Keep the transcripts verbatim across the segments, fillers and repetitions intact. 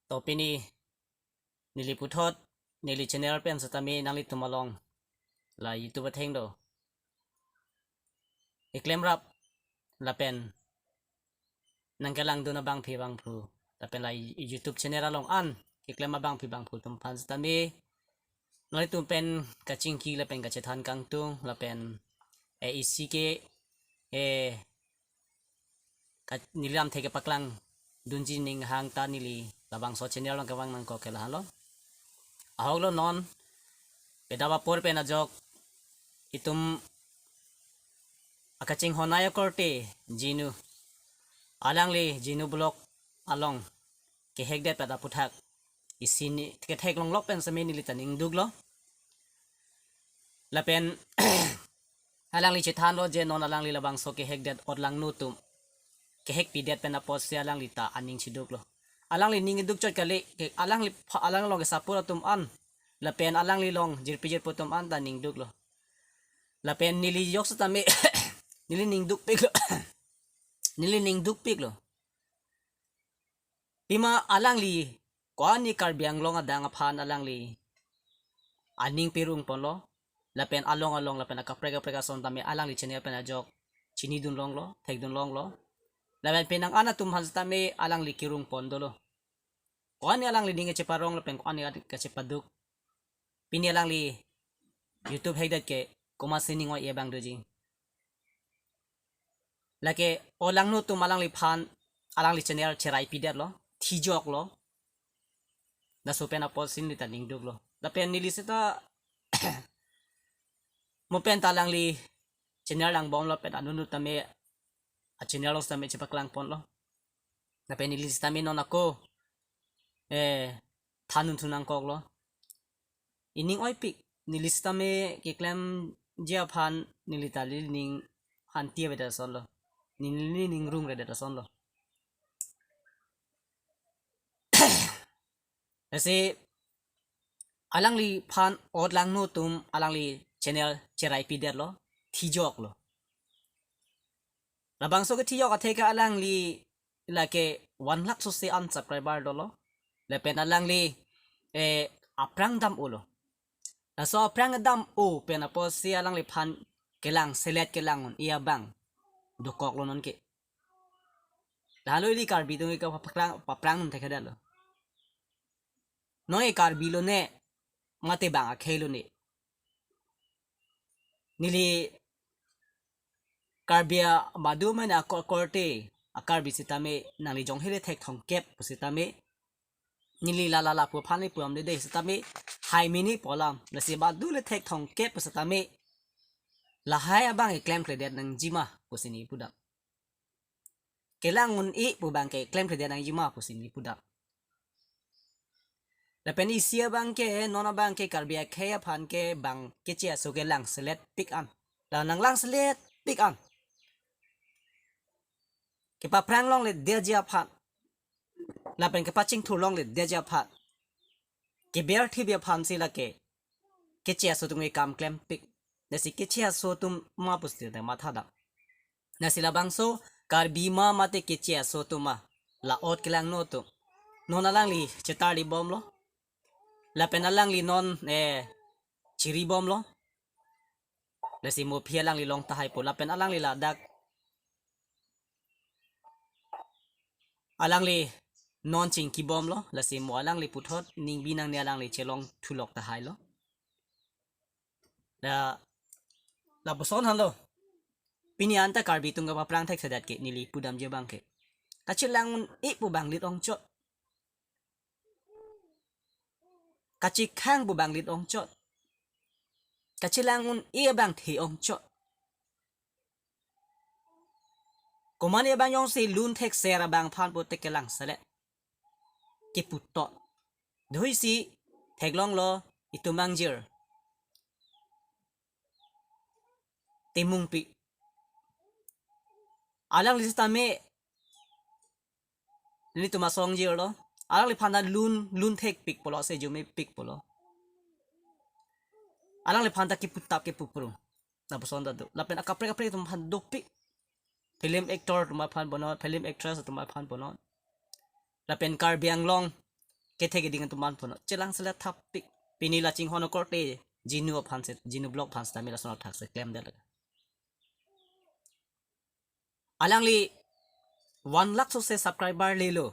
To pini neli puthot, neli channel pen setame nanglitum along la YouTube atheng do keklemrap lapen nangkelangdun abangpi bangphu lapen la YouTube channel along an keklem abangpi bangphu atum aphan setame nanglitum pen kachingki lapen kachethan kangtung lapen eh isi ke eh ka- neli lamthe kepaklangdunji ning hang ta neli labangso channel along kevang nangkok ke lahenlo. Ahok lo, non pedap apor pen ajok itum akachinghon ai akorte Jinu, alangli Jinu Vlog along kehekdet pada aputhak isi ni ketheklonglok pen setame neli ta ningduklo. Lapen alangli chethanlo je non alangli labangso kehekdet otlangno atum kehekpidet pen apotsi alangli ta aning chiduklo. Alangli ning iduk chot kali, ke alangli pha- alangli along ke-support atum an lapen alangli along jirpi jirpo atum an ta ningduklo. Lapen neli jok setame neli ningdukpiklo. Neli ningdukpiklo. Pima alangli ko-an ni Karbi Anglong adang aphan alangli aning pirungponlo. Lapen along along lapen akaprek kaprek ason tame alangli channel pen ajok chinidunlonglo, thekdunlonglo. Lapen penang an atum aphan setame alangli kirungpon dolo. Ko-an ni alangli ning kacheparong lapen ko-an ni kachepaduk. Pini alangli YouTube hekdet ke komatsi ning oi-e abang doji. Lake otlangno atum alangliphan alangli channel cheraipidetlo, thijoklo. Laso pen apotsi neli ta ningduklo. Lapen neli seta mo pen ta alangli channel langbomlo pen anunu tame a channel along setame chepaklangponlo. Lapen neli setame non ako eh thanun thu nangkoklo. Ining oipik, neli setame keklemji aphan neli ta neli ning hanti avedet asonlo. Neli ning rungredet asonlo. Lasi alangliphan otlangno atum alangli channel cheraipidetlo, thijoklo. Labangso kethijok athe ke alangli lake one lakh sose an subscriber dolo. Lapen alangli eh aphrang dam-olo. Laso aphrang dam-o pen apotsi alangliphan kelang selet kelang un-e abang dokoklo nonke. Lahenlo ili Karbi atum ke paphrang paphrang un thekthedetlo. Non ke Karbi lone mate bang akhei lone. Neli Karbi amadu mane akor korte a Karbi setame nangli jong hele thekthongkep pu setame neli la la lapu aphan le pu amdede setame hai mini pu alam lasi badu le thekthongkep pu setame lahai abang keklemkledet nangjima pusi neli pudam. Kelang un-e pu abang ke klemkledet nangjima pusi neli pudam. Lapen isi abang ke non abang ke Karbi akhei aphan ke bang keche aso kelang seletpik an. La nanglang seletpik an. Kepaphrang longledetji aphan. Lapen kepachingthur longledetji aphan. Keber thibi aphansi lake keche aso atum ke kam klempik. Lasi keche aso atum ma pusi ta mathadam. Lasi labangso Karbi ma mate keche aso atum ma la ot kelangno atum. Non alangli chetarlibomlo. Lapen alangli non eh chiribomlo. Lasi mo aphi alangli long tahaipo lapen alangli ladak alangli non chingkibomlo, lasi mo alangli puthot ning binang ni alangli chelong thulok tahailo. La lapuson henlo. Pini anta Karbi atum kepaphrang thekthedet ke neli pudamji abang ke kachelang un-e pu abang lit ongchot. Kachekhang pu abang lit ongchot. Kachelang un-e abang the ongchot. Komat abang jongsi lun thekser abang aphan pulote kelang selet. Kepu to. Dohoisi theklonglo itum angjir Timungpi. Alangli setame nelitum asong jirlo. Alangliphan ta lun lun thekpik pulo, se jumepik pulo. Alangliphan ta keputap kepuprung. Lapuson ta do. Lapen akaprek kaprek atum aphan dopik. Film actor atum aphan bonot, film actress atum aphan bonot. Lapen Karbi Anglong kethek keding atum an punon. Chelang selet thap pik. Pini la chinghon korte Jinu aphan se, Jinu Vlog aphan setame lason athak se klemdet. Alangli one lakh sose subscriber lelo.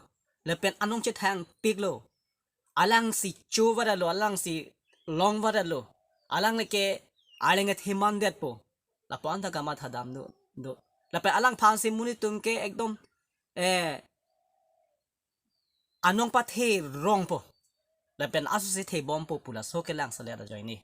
Lapen anong chethang piklo. Alangsi cho vadetlo, alangsi long vadetlo. Alangli ke arleng athe mandetpo. Lapu-an ta kamatha dam do, do. Lapen alangphan si monit atum ke ekdom, eh, anong pathe rongpo. Lapen aso si thebompo pu laso kelang selet ajoine.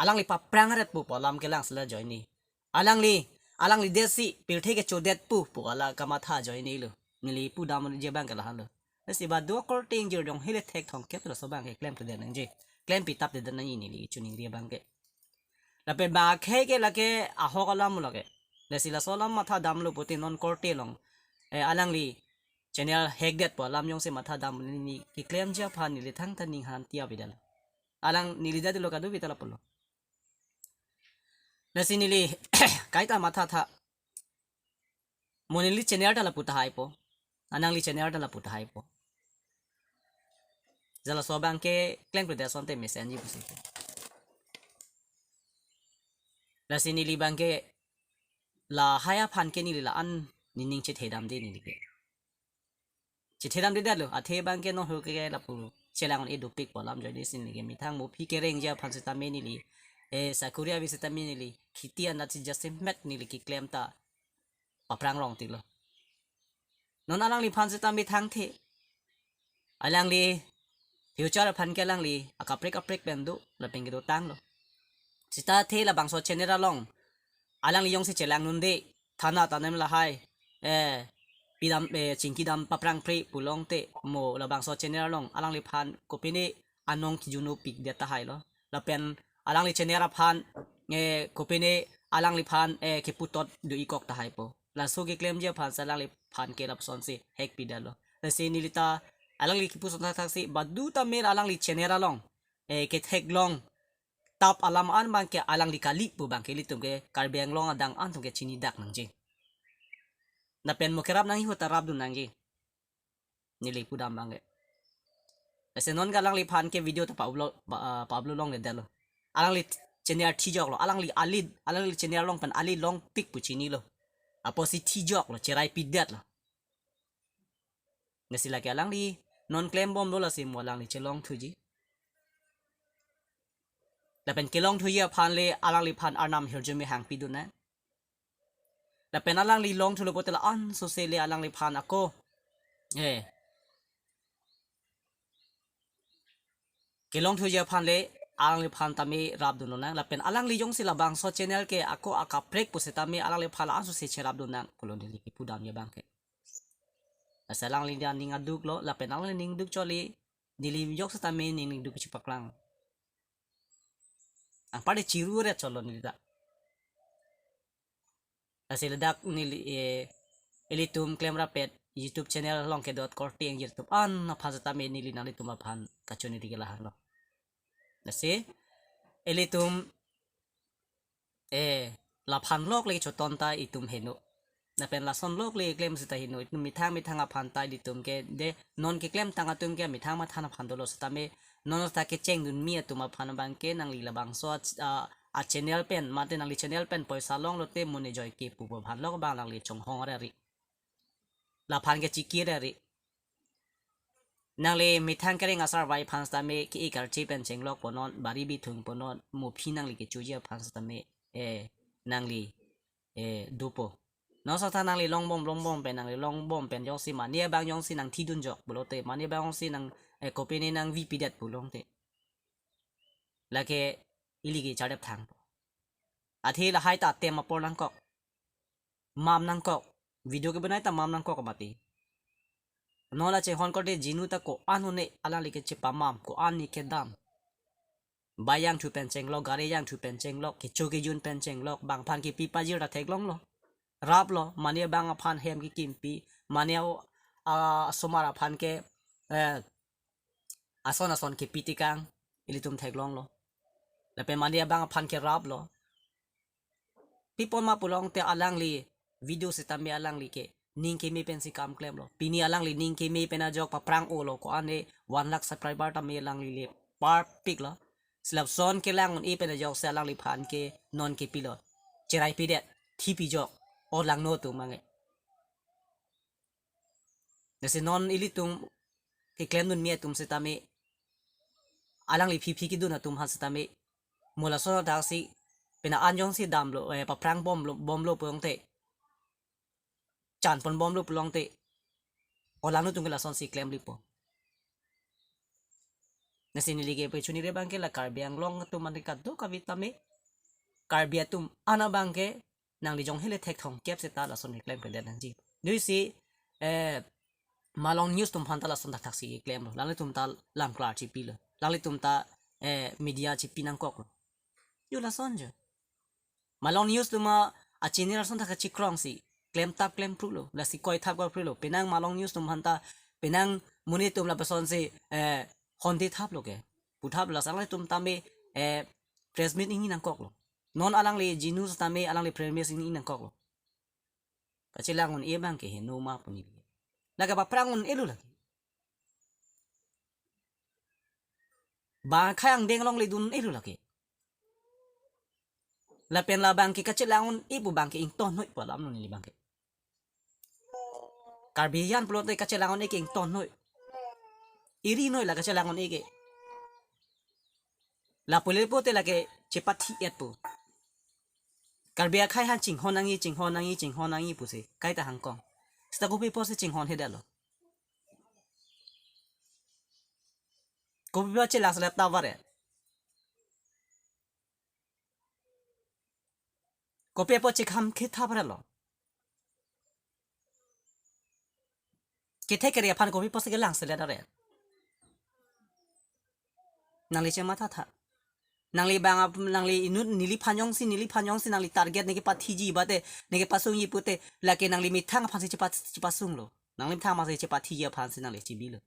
Alangli paphrang aret pu pu alam kelang selet ajoine. Alangli, alangli det si pirthe kechodet pu pu ala kamatha ajoinelo. Neli pudam je abang ke lahenlo. Lasi badu korte ingjir dong hele thek thomkep laso abang ke klemkledet nangji. Klempitapdedet nangji neli choningri abang ke. Lapen ba akhei ke lake ahok alam lake. Lasi laso alam matha damlo pute non korte along, eh, alangli channel hack det pu alam jongsi matha dam, neli keklemji aphan neli thangta ning han tiap idal. Alang neli dadilo kadu bita lapulo. Lasi neli kaita mathatha. Mo neli channel ta lapu tahaipo. Alangli channel ta lapu tahaipo. Jala laso abang ke klemkledet asonte mesenji pusi. Lasi neli abang ke lahai aphan ke neli la-an nening chethedamde neli ke. Chethedamdedetlo, athe abang ke non ho ke lapu chelang-un-e dopik pu alam ajoine si neli ke methang mo aphi kerengji aphan setame neli, eh, sakori ave setame neli, kheti anat si jasemet neli keklem ta paphrang rong tiklo. Non alangliphan setame thangthe. Alangli future aphan ke alangli akaprek kaprek pen do, lapen kedotanglo. Seta athe labangso channel along alangli jongsi chelang dunde, thana tanem lahai, eh, pidam, eh, chingkidam paphrang pre pulongte mo labangso channel along alangliphan kopine anong kijunu pikdet tahailo. Lapen alangli channel aphan, eh, kopine alangliphan, eh, keputot do-ikok tahaipo. Laso keklemji aphan si alangliphan ke lapusonsi hack pidetlo. Lasi neli ta alangli kipu son thakthak si badu tame alangli channel along, eh, ketheklong tap alam an abang ke alangli kali pu abang ke ilitum ke Karbi Anglong adang an atum ke chinidak nangji. Lapen mo kerap nangji ahut ta rapdun nangji. Neli pudam abang ke. Lasi non ke alangliphan ke video ta pa-upload, pa, ah, pa-upload longledetlo. Alangli channel thijoklo, alangli alit, alangli channel along pen alit longpik pu chinilo. Apotsi thijoklo, cherai pidetlo. Lasi lake alangli non klembomlo lasi mo alangli chelongthuji. Lapen kelongthuji aphan le alangliphan arnam hirjume hangpidun nang. Lapen alangli longthulo pote la-an sose le alangliphan ako, eh, kelongthuji aphan le alangliphan tame rapdunlo nang. Lapen alangli jongsi labangso channel ke ako akaprek pu setame alangliphan la-an sose cherapdun nang pulo neli kipudamji abang ke. Lasi alangli ta ning aduklo, lapen alangli ning duk choli, neli jok setame ning ning duk chipaklang. Anparta chiru ret cholo neli ta. Lasi ladak neli, eh, ilitum klemrapet YouTube channel along kedot korte ingjir atum an aphan setame neli nanglitum aphan kachoningri ke lahenlo. Lasi ilitum, eh, laphan lok le choton ta itum heno. Lapen lason lok le klem seta heno, itum methang methang aphan ta ilitum ke de non keklemtang atum ke methang mathan aphan dolo setame non ta kechengdunmi atum aphan abang ke nangli labangso a, a, a channel pen mate nangli channel pen poisa longlote monetize ke pu pu aphan lok abang nangli chonghong rari. Laphan ke chikir rari. Nangli methang kereng asar vai aphan setame ke-ik karchi pen chenglok punon, bari bithung punon, mo aphi nangli kechoji aphan setame, eh, nangli, eh, dopo. Non seta nangli longbom longbom pen, nangli longbom pen jongsi mane abang jongsi nangthidunjok pulote, mane abang jongsi nang, eh, kopine nangvipidet pulongte, lake ili ke chardep thang. Athe lahai ta atem apor nangkok. Mam nangkok. Video ke banai ta mam nangkok mati. Non la chinghon korte Jinu ta ko-an un-e alangli kechepamam, ko-an ni kedam. Bike jangthu pen chenglok, gari jangthu pen chenglok, kecho kejun pen chenglok, bang aphan kepi pajir ta theklonglo. Raplo, mane abang aphan hem kekimpi, mane o, a, asomar aphan ke, eh, ason ason kepi tikang, ilitum theklonglo. Lapen mane abang aphan ke raplo. Pi apot ma pulongte alangli video setame alangli ke ning keme pensi kam klemlo. Pini alangli ning keme pen ajok paphrang-olo, ko-an e one lakh subscriber tame alangli le parpiklo. Si lapuson kelang un-e pen ajoksi alangliphan ke non kepilo. Cherai pidet, thipi jok, o langno atum mange. Lasi non ilitum keklemdun mi atum setame, alangli phiphi kedun atum aphan setame, mo lason athaksi, pena an jongsi damlo, eh, paphrang bomlo, bomlo pulote, chan pon bomlo pulote, o langno atum ke lasonsi klemlipo. Lasi neli ke pachunire abang ke la Karbi Anglong atum mane kadokave tame, Karbi atum an abang ke nangli jong hele thek thomkep seta lason keklem kedet nangji. Dui si, eh, Malong News atum aphan ta lason thakthaksi klemlo. Alanglitum ta lam klar chipilo. Alanglitum ta, eh, media chipi nangkoklo. Yo lason jo. Malong News atum a-channel lason thak kachikrongsi klemtap klemphrulo. Lasi koithap koiphrulo. Penang Malong News atum aphan ta, penang monit atum lapusonsi, eh, honde thaplo ke. Puthap lason alanglitum tame, eh, press meet ingni nangkoklo. Non alangli G News tame alangli press meet ingni nangkoklo. Kachelang un-e abang ke heno ma pu neli. Lake paphrang un-elo lake. Bang akhei angdeng along ledun un-elo lake. Lapen labang ke kachelang un-e pu abang ke ingtonnoi pu alamlo neli abang ke. Karbi an pulote kachelang un-e ke ingtonnoi. Irinoi la kachelang un-e ke. Lapu le pote lake chepathi-et pu. Karbi akhei aphan chinghon nangji, chinghon nangji, chinghon nangji pusi kaita hangkong. Seta kopi apotsi chinghon hedetlo? Kopi apot chelang selet ta vare? Kopi apot chekham khe tha vare lo? Kethe kere aphan kopi apotsi kelang selet are? Nangli chematha tha. Nangli bang ap-, nangli inut neliphan jongsi, neliphan jongsi nangli target ne kepathiji bate, ne kepasungji pute, lake nangli methang aphansi chepa-, chepasunglo. Nangli methang aphansi chepathiji aphansi nangli chebilo.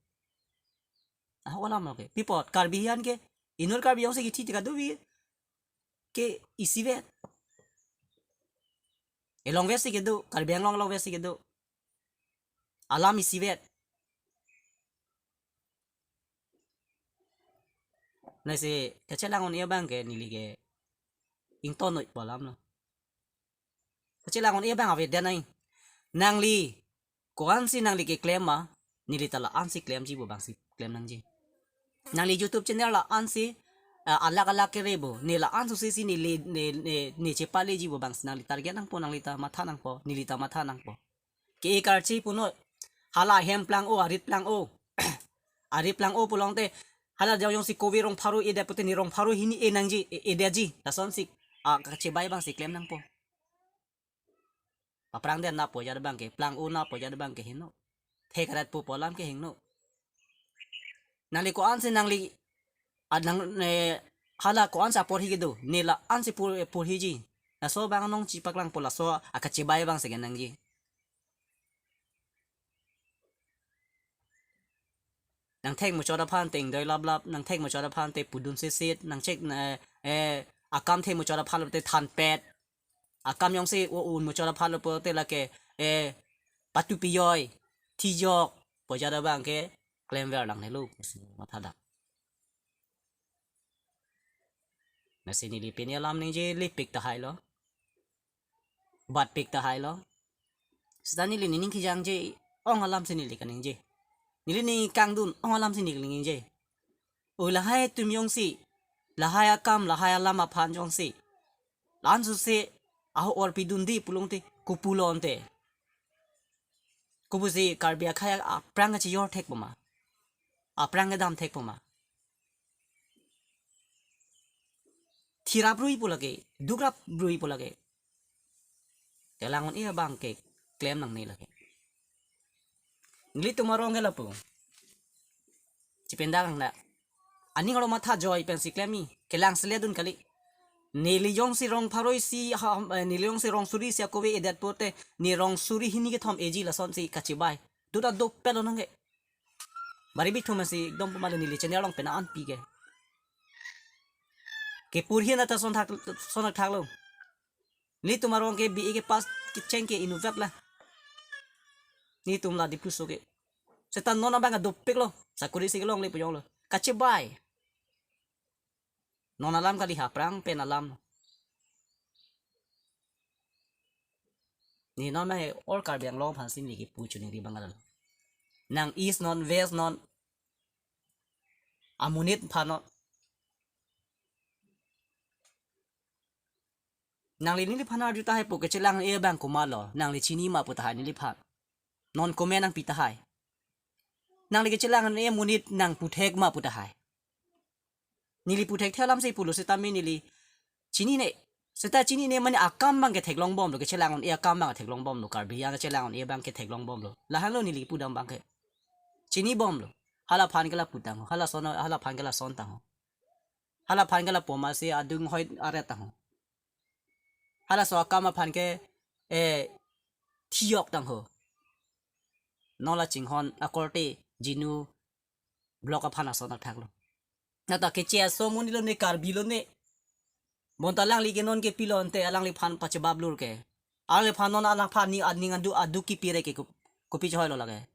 Ah, alam lo ke. Pi apot, Karbi an ke, inut Karbi jongsi kethi ti kadokave ke isivet. Elongvet si kedo, Karbi Anglong alongvet si kedo. Alam isivet. Lasi kachelang un-e abang ke neli ke ingtonnoi pu alamlo. Kachelang un-e abang avedet nai. Nangli ko-ansi nangli keklem ma, neli ta la-ansi klemji pu abangsi klem nangji. Nangli YouTube channel la-ansi, ah, alak alak kere bo, ne la-an susi si neli, ne, ne, ne chepaleji pu abangsi nangli target nangpo, nangli ta matha nangpo, neli ta matha nangpo. Ke-e karchi punoi, hala hem plang-o, arit plang-o. Arit plang-o pulote, hala jong jongsi kove rong pharo edet pute ne rong pharo hini e nangji, e, edetji. Lasonsi, ah, kachebai abangsi klem nangpo. Paphrang det na pu ajat abang ke, plang-o na pu ajat abang ke heno. Thek rat pu pu alam ke heno. Nangli ko-ansi nangli, ah, nang, eh, hala ko-ansi aporhi kedo, ne la-ansi por, porhiji. Laso abang anong chepaklangpo, laso akachebai abangsi kenangji. Nangthek muchot aphan te ingdoi laplap, nangthek muchot aphan te pudun sisit, nangchek, eh, eh, akam thek muchot aphan te thanpet. Akam jongsi o-un muchot aphan lo pote lake, eh, patu pijoi, thijok, pu ajat abang ke klemver nangnelo, matha dak. Lasi neli pini alam ningje lipik tahailo. Batpik tahailo. Seta neli nening kejangje ong alamsi neli kaningje. Neli ning kangdun ong alamsi neli ningje. O lahai atum jongsi, lahai akam, lahai alam aphan jongsi, la-an susi aho-or pidunde pulote, kopulo ante? Kopusi Karbi akhei aphrang kachejor thekpo ma? Aphrang kedam thekpo ma? Thirap ruipo lake, dukrap ruipo lake. Chelang un-e abang ke klem nangne lake. Nelitum arong ke lapu. Chipendang na. Aning arong matha joi pensi klemji. Kelang seledun kali. Neli jongsi rong pharo isi ha, eh, neli jongsi rong suri isi akove edet pote, ne rong suri hini kethom eji lasonsi kachebai. Duta dopet lo nangke. Bari bithum si ekdom pamale neli channel along pena anpi ke. Kepurhi na ta son thak, son thaklo. Nelitum arong ke B A ke pass kecheng ke inutvet la. Netum la Diphu so ke. Seta non abang dopiklo. Sakuri si kelongle pu jonglo. Kachebai. Non alam kali, ha aphrang pen alam. Ne non ma all Karbi Anglong aphansi ne kipu chuningri abang alam. Nang East non, West non, amonit aphan non. Nangli neliphan arju tahai po, kechelang-e abang komatlo, nangli chini ma pu tahai neliphan. Non comment nangpi tahai. Nangli kechelang-e amonit nangputhek ma pu tahai. Neli puthekthek alamsi pulo setame neli chinine. Seta chinine mane akam abang ke theklongbomlo, kechelang-un-e akam abang theklongbomlo, Karbi Anglong kechelang-un-e abang ke theklongbomlo. Lahenlo neli pudam abang ke. Chinibomlo. Halaphan ke la putang ho, halason, halaphan ke lason tang ho. Halaphan ke lapu masi adung hoi aret tang ho. Halaso akam aphan ke, eh, thiyok tang ho. Non la chinghon akorte Jinu Vlog aphan ason athaklo. Nata keche aso amonitlo ne, Karbilo ne. Bonta alangli ke non kepilo ante alangliphan pachebablur ke. Alangliphan non alangphan ni aning aduk, aduk kipire ke ko-, kopi chohoilo lake.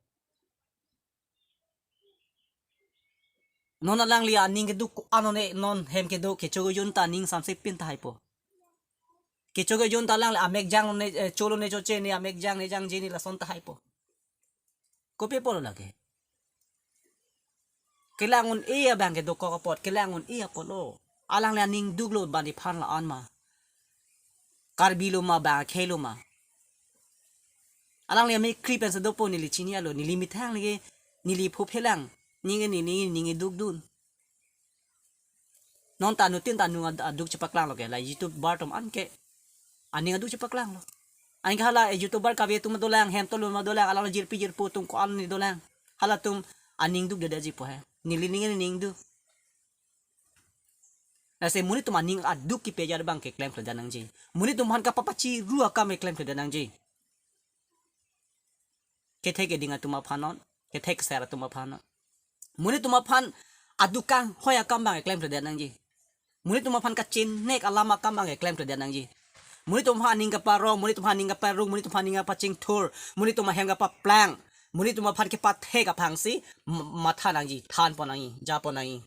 Non alangli aning keduk ko-an one, non hem kedo kecho kejun ta aning samse pin tahai po. Kecho kejun ta alangli amek jang ne, eh, cholo ne choche ne, amek jang ne jangje ne lason tahai po. Kopi apotlo lake. Kelang-un-e abang ke dokok apot, kelang-un-e apotlo. Alangli aning duklo, bani aphan la-an ma. Karbilo ma, bang akhei lo ma. Alangli amekkri pensi dopo neli chini alo, neli methang lake, neli phuphelang, ning, ning, ning, ning dukdun. Non ta anuttin ta aning ad-, aduk chepaklanglo ke, la YouTuber atum an ke aning aduk chepaklanglo. Anke hala, eh, YouTuber kave atum dolang, hem tolun ma dolang, alangli jirpi jirpo atum ko-an ne dolang. Halatum aning dukdedetji po he. Neli ning, ning duk. Lasi monit atum aning aduk kipe ajat abang ke klemkledet nangji. Monit atum aphan kapapachiru akam ke klemkledet nangji. Kethek keding atum aphan non, kethek keser atum aphan non. Monit atum aphan aduk kanghoi akam abang klemkledet nangji. Monit atum aphan kachenek alam akam abang klemkledet nangji. Monit atum aphan aning kaparong, monit atum aphan aning kaparung, monit atum aphan aning kapachingthur, monit atum ahem kapaplang, monit atum aphan kepathek aphansi m-, matha nangji, thanpon nangji, japon nangji.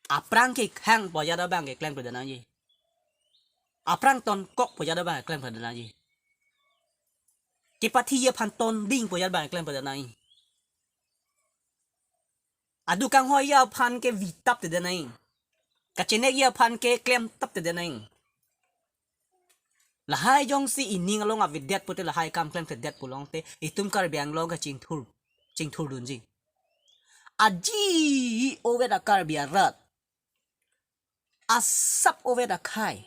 Aphrang kekhangpo ajat abang ke klemkledet nangji. Aphrang tonkokpo ajat abang ke klemkledet nangji. Kepathi aphan tondingpo ajat abang ke klemkledet nangji. Aduk kanghoi aphan ke vitaptedet nangji. Kachenek aphan ke klemtaptedet nangji. Lahai jongsi ining along avedet pute, lahai kam klemkledet pulote itum Karbi Anglong ke chingthur, chingthurdunji. Aji ovet a-Karbi arat. Asap ovet akhai.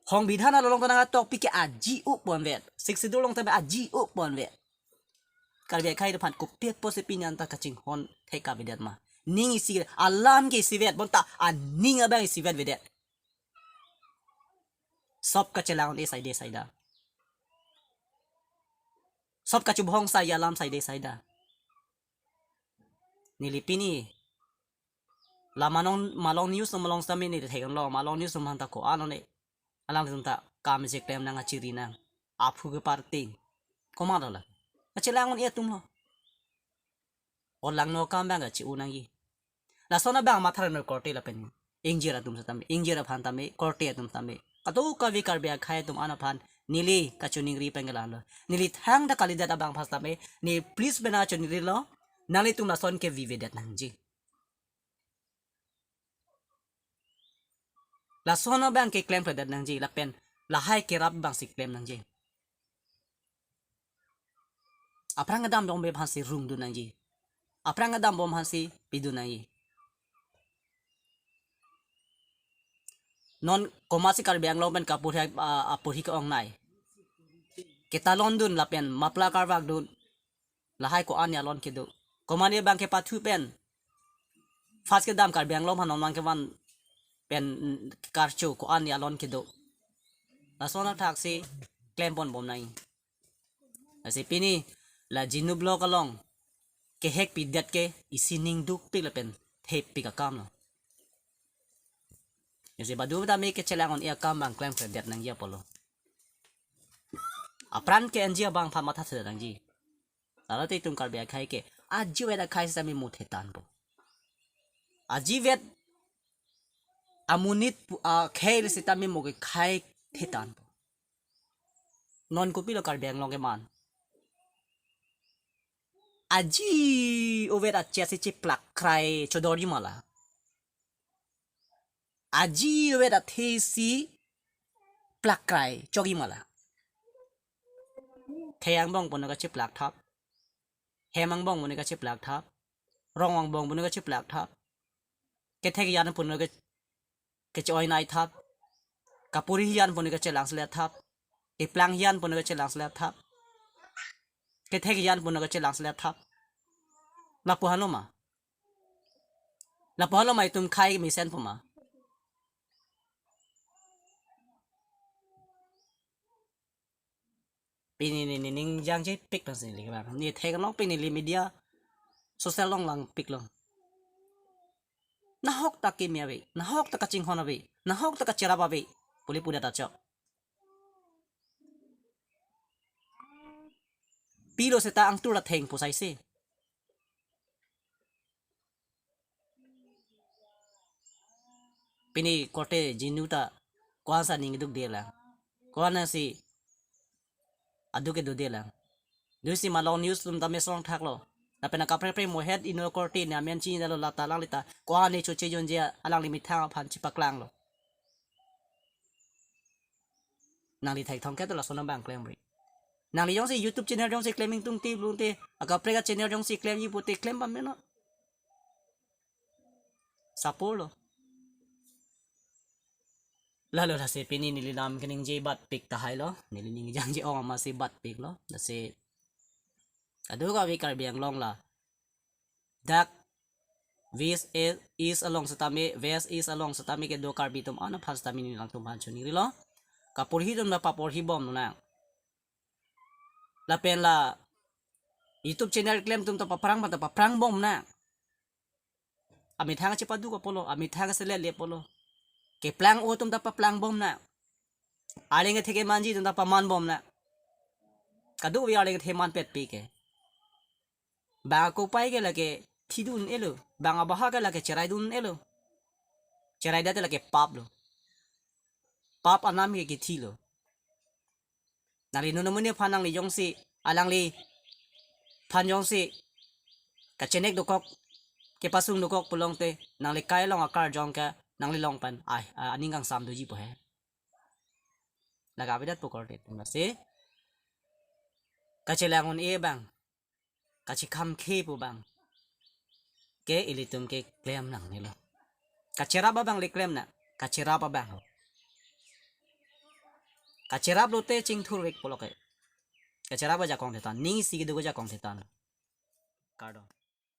Songbidhan along ta nangketokpik ke aji oponvet. Sixth Schedule along ta aji oponvet. Karbi akhai aphan kopi apotsi pini anta kachinghon thek avedet ma? Ning isi, alam ke isivet, bonta aning abang isivet vedet. Sop kachelang-un-e saide saida. Sop kachubhong sai alam saide saida. Neli pini la Malong, Malong News, Malong sitame neli theklonglo, Malong News atum aphan ta ko-an one. Alanglitum ta kam cheklem nang, achiri nang, aphu keparting. Komatlo la? Kachelang-un-e atumlo. Olangno akam abang kache-o nangji. Lason abang matha rem korte lapen ingjir atum sitame, ingjir aphan tame, korte atum tame, kadokave Karbi akhai atum an aphan neli kachiningri pen ke lalo. Neli thangta kalidet abang aphan sitame, ne please pen kachiningrilo, nanglitum lason ke vivedet nangji. Lason abang ke klemkledet nangji, lapen lahai kerap abangsi klem nangji. Aphrang kedam dong be aphansi rungdun nangji. Aphrang kedam bom aphansi pidun nangji. Non komatsi Karbi Anglong pen kaporhi, ah, aporhi ke-ongnei. Ketalondun lapen mapla karvakdun. Lahai ko-an alon kedo. Komatne abang kepathu pen first kedam Karbi Anglong aphan non abang kevan pen karcho ko-an alon kedo. Lason athaksi klempon bom nangji. Lasi pini la Jinu Vlog along kehekpidet ke isi ning dukpik lapen thepik akamlo. Isi badu tame kechelang un-e akam abang klemkledet nangji apotlo. Apran ke-enji abang aphan matha thedet nangji. Lalo te itum Karbi akhei ke ajivet akhei sitame mo thetanpo. Ajivet amonit pu-, akhei sitame mo kekhai thetanpo. Non kopilo Karbi Anglong keman? Aji ovet achet si cheplak krai chodorji ma la? Aji ovet athe si plak krai chokji ma la? Thei angbong pu non kacheplak thap. Hem angbong pu non kacheplak thap. Rong angbong pu non kacheplak thap. Kethek hijan pu non ke-, keche-oinai thap. Kapuri hijan pu non kachelang selet thap. Keplang hijan pu non kachelang selet thap. Kethek hijan pu non kachelang selet thap. Lapu halo ma? Lapu halo ma itum khei mesen pu ma? Pini neli ning jangjepiklo si neli bang. Neli theklong pini neli media social along langpiklo. Nahok ta kimi ave, nahok ta kachinghon ave, nahok ta kacherap ave pule pudet achok. Pilo seta angtur atheng pusai si. Pini korte jinu ta ko-an si aning dukde lang, ko-an si aduk kedo de lang. Dusi malong news atum ta mesong thaklo. Lapen akaprek prek mohet inut korte ne amen chinidetlo, lata alangli ta ko-an ne choche jonje alangli methang aphan chepaklanglo. Nangli thekthong ke to lason abang klemri. Nangli jongsi YouTube channel jongsi klem ingtungte blungte, akaprek a-channel jongsi klemji pute klem pamelo. Saporlo. Lalo lasi pini neli lam keningje batpik tahailo. Neli ning jangje-ong amatsi batpiklo. Lasi kadokave Karbi Anglong la dak West, East along setame, West East along setame kedo Karbi atum an aphan setame neli nangtum aphan choningrilo. Kaporhi atum ta paporhi bom nang. Lapen la YouTube channel klem atum ta paphrang, ta paphrang bom nang. Amethang chepaduk apotlo, amethang seletle apotlo. Keplang-o atum ta paplang bom nang. Arleng kethe kemanji atum ta paman bom nang. Kadokave arleng kethe manpetpe ke. Bang akopai ke lake thidun-elo, bang abaha ke lake cheraidun-elo. Cheraidet lake paplo. Pap anam ke kethilo. Nangli non amonit aphan nangli jongsi, alangliphan jongsi kachenek dokok, kepasung dokok pulote, nangli kai along akarjong ke nangli along pen, ai, a-, aning kangsam doji po he. Laga avedet po korte atum lasi. Kachelang un-e abang, kachekham khe pu abang ke ilitum ke klem nangnelo. Kacherap abang le klem nang, kacherap abang ho. Kacherap lote chingthurvek pulo ke. Kacherap ajakong thetan, ning isi kedo ajakong thetan. Kardom.